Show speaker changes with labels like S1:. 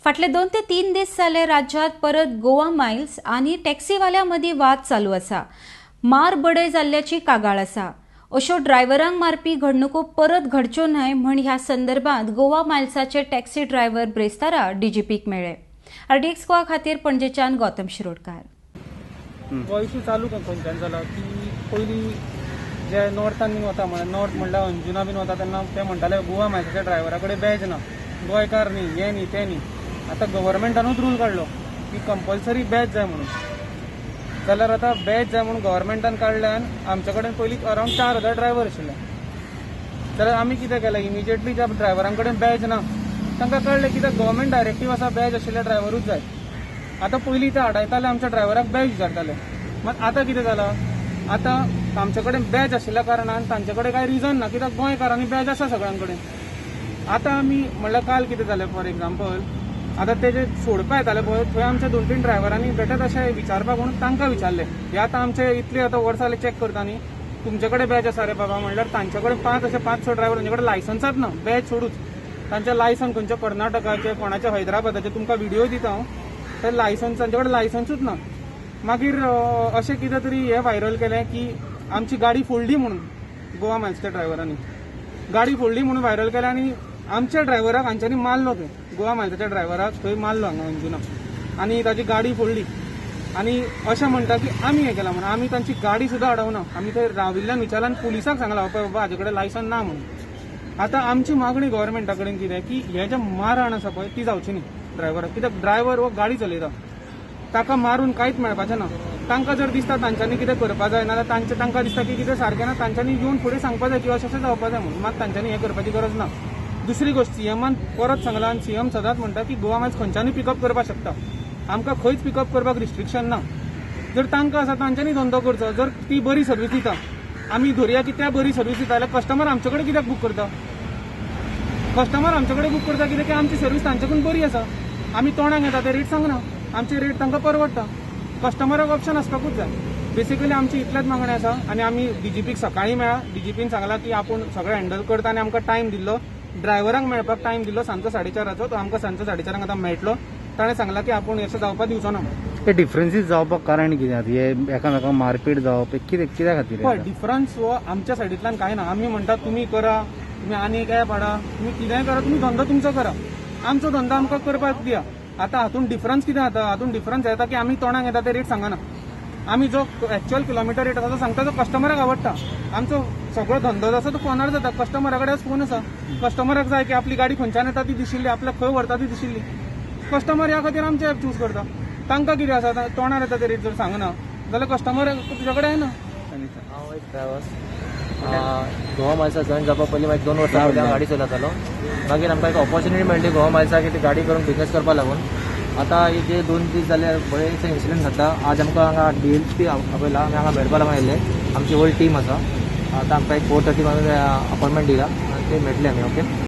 S1: फाटले 2 ते 3 दीस जाले राज्यांत परत गोवा मायल्स आनी टॅक्सीवाल्या मदीं वाद चालू आसा. मार बडय जाल्ल्याची कागाळ आसा. अश्यो ड्रायव्हरांक मारपी घडणुको परत घडच्यो न्हय म्हण ह्या संदर्भात गोवा मायल्साचे टॅक्सी ड्रायव्हर ब्रेस्तारा डीजीपीक मेळ्ळे. आरडीएक्स गोवा खातीर पणजेच्यान गौतम शिरोडकार.
S2: हो इशू चालू खंयच्यान जाला की पयलीं जे नॉर्थान बीन वता, म्हळ्यार नॉर्थ म्हणल्यार अंजुना बीन वता, तेन्ना ते म्हणटाले गोवा मायल्साच्या ड्रायव्हरा कडेन बॅज ना, गोंयकार न्ही, हें न्ही, तें न्ही. आतां गव्हर्मेंटानूच रूल काडलो की कंपल्सरी बॅज जाय म्हणून. जाल्यार आतां बॅज जाय म्हणून गव्हर्मेंटान काडल्यान आमचे कडेन पयलीं अरावंड 4000 ड्रायव्हर आशिल्ले. जाल्यार आमी कितें केलें, इमिजिएटली ज्या ड्रायव्हरां कडेन बॅज ना तांकां कळ्ळें कित्याक गव्हर्मेंट डायरेक्टीव आसा, बॅज आशिल्ले ड्रायव्हरूच जाय. आतां पयलीं ते आडायताले, आमच्या ड्रायव्हराक बॅज विचारताले. मात आतां कितें जालां, आतां आमचे कडेन बॅज आशिल्ल्या कारणान तांचे कडेन कांय रिजन ना, कित्याक गोंयकारांनी बॅज आसा सगळ्यां कडेन. आतां आमी म्हणल्यार काल कितें जालें, फॉर एग्जाम्पल, आतां ते जे सोडपा येताले पळय, थंय आमच्या दोन तीन ड्रायव्हरांनी बेठेच अशें विचारपाक म्हणून तांकां विचारलें, हे आतां आमचे इतले आतां वर्सां जाले चॅक करता न्ही, तुमचे कडेन बॅज आसा रे बाबा? म्हणल्यार तांचे कडेन पांच अशे पांच स ड्रायव्हर तांचे कडेन लायसन्साच ना. बॅज सोडूच, तांचे लायसन खंयच्या कर्नाटकाचे, कोणाच्या हैदराबादाचे, तुमकां व्हिडिओ दिता हांव. ते लायसन्स, तांचे कडेन लायसन्सूच ना. मागीर अशें कितें तरी हें व्हायरल केलें की आमची गाडी फोडली म्हणून, गोवा मायल्सच्या ड्रायव्हरांनी गाडी फोडली म्हणून व्हायरल केलें आनी आमच्या ड्रायव्हराक हांच्यांनी मारलो. थंय गोवा मायल्साच्या ड्रायव्हराक थंय मारलो हांगा अंजुना आनी ताची गाडी फोडली आनी अशें म्हणटा की आमी हें केलां म्हणून. आमी तांची गाडी सुद्दां अडवना. आमी थंय राविल्ल्यान विचारल्यान पुलिसाक सांगलां, पळय बाबा, हाजे कडेन लायसन ना म्हणून. आतां आमची मागणी गव्हर्मेंटा कडेन कितें की हे जे मारहाण आसा पळय ती जावची न्ही ड्रायव्हराक, कित्याक ड्रायव्हर हो गाडी चलयता, ताका मारून कांयच मेळपाचें ना. तांकां जर दिसता तांच्यांनी कितें करपा जाय, नाजाल्यार तांचें तांकां दिसता की कितें सारकें ना, तांच्यांनी येवन फुडें सांगपा जाय की अशें अशें जावपा जाय म्हणून. मात तांच्यांनी हें करपाची गरज ना. दुसरी गोश्ट, सीएमान परत सांगला आनी सीएम सदांच म्हणटा की गोवा मायल्स खंयच्यानूय पिकअप करपाक शकता, आमकां खंयच पिकअप करपाक रिस्ट्रिक्शन ना. जर तांकां आसा तांच्यांनी धंदो करचो. जर ती बरी सर्वीस दिता, आमी धरया की त्या बरी सर्वीस दिता जाल्यार कस्टमर आमचे कडेन कित्याक बूक करता? कस्टमर आमचे कडेन बूक करता कित्याक की आमची सर्वीस तांचे बरी आसा. आमी तोंडाक येता ते रेट सांगना, आमचे रेट तांकां परवडटा. कस्टमराक ऑप्शन आसपाकूच जाय. बेसिकली आमची इतलेच मागणें आसा आनी आमी डीजीपीक सकाळीं मेळ्ळा. डीजीपीन सांगलां की आपूण सगळें हँडल करता आनी आमकां टायम दिल्लो, ड्रायव्हरांक मेळपाक टायम दिल्लो सांजचो 4:30 तो आमकां सांजचो 4:30 आतां मेळटलो. ताणें सांगलां की आपूण अशें जावपाक दिवचो ना.
S3: हे डिफरन्सीस जावपाक कारण कितें आतां? हे एकामेकांक मारपेट जावप हे कितें, कित्या खातीर
S2: पळय,
S3: येता?
S2: डिफरन्स हो आमच्या सायडींतल्यान कांय ना. आमी म्हणटात तुमी करा, तुमी आनी एक ऍप हाडा, तुमी कितेंय करा, तुमी धंदो तुमचो करा, आमचो धंदो आमकां करपाक दिया. आतां हातूंत डिफरन्स कितें जाता? हातूंत डिफरन्स येता की आमी तोंडाक येता ते रेट सांगना. आमी जो एक्च्युअल किलोमिटर रेट आसा तो सांगता, तो कस्टमराक आवडटा. आमचो सगळो धंदो जो आसा तो फोनार जाता. कस्टमरा कडेन फोन आसा. कस्टमराक जाय की आपली गाडी खंयच्यान येता ती दिशिल्ली, आपल्याक खंय व्हरता ती दिशिल्ली. कस्टमर ह्या खातीर आमचे ऍप चूज करता. तांकां कितें आसा, तोंडार येता ते रेट जर सांगना जाल्यार कस्टमर तुज्या कडेन येना.
S4: हांव एक ड्रायव्हर. गोवा मायल्सा जॉईन जावपा पयलीं मागीर 2 वर्सां पयलीं हांव गाडी चलयतालो. मागीर आमकां एक ऑपॉर्च्युनिटी मेळ्ळी गोवा मायल्सा की ती गाडी करून बिझनेस करपा लागून. आतां हे जे 2 दीस जाले बरेचशे इन्सिडंट जाता. आज आमकां हांगा डीएलपी आपयला. आमी हांगा मेळपा लागून आयिल्ले. आमची होल टीम आसा. आतां आमकां एक 4:30 अपॉयंटमेंट दिला आनी ते मेळटले आमी. ओके.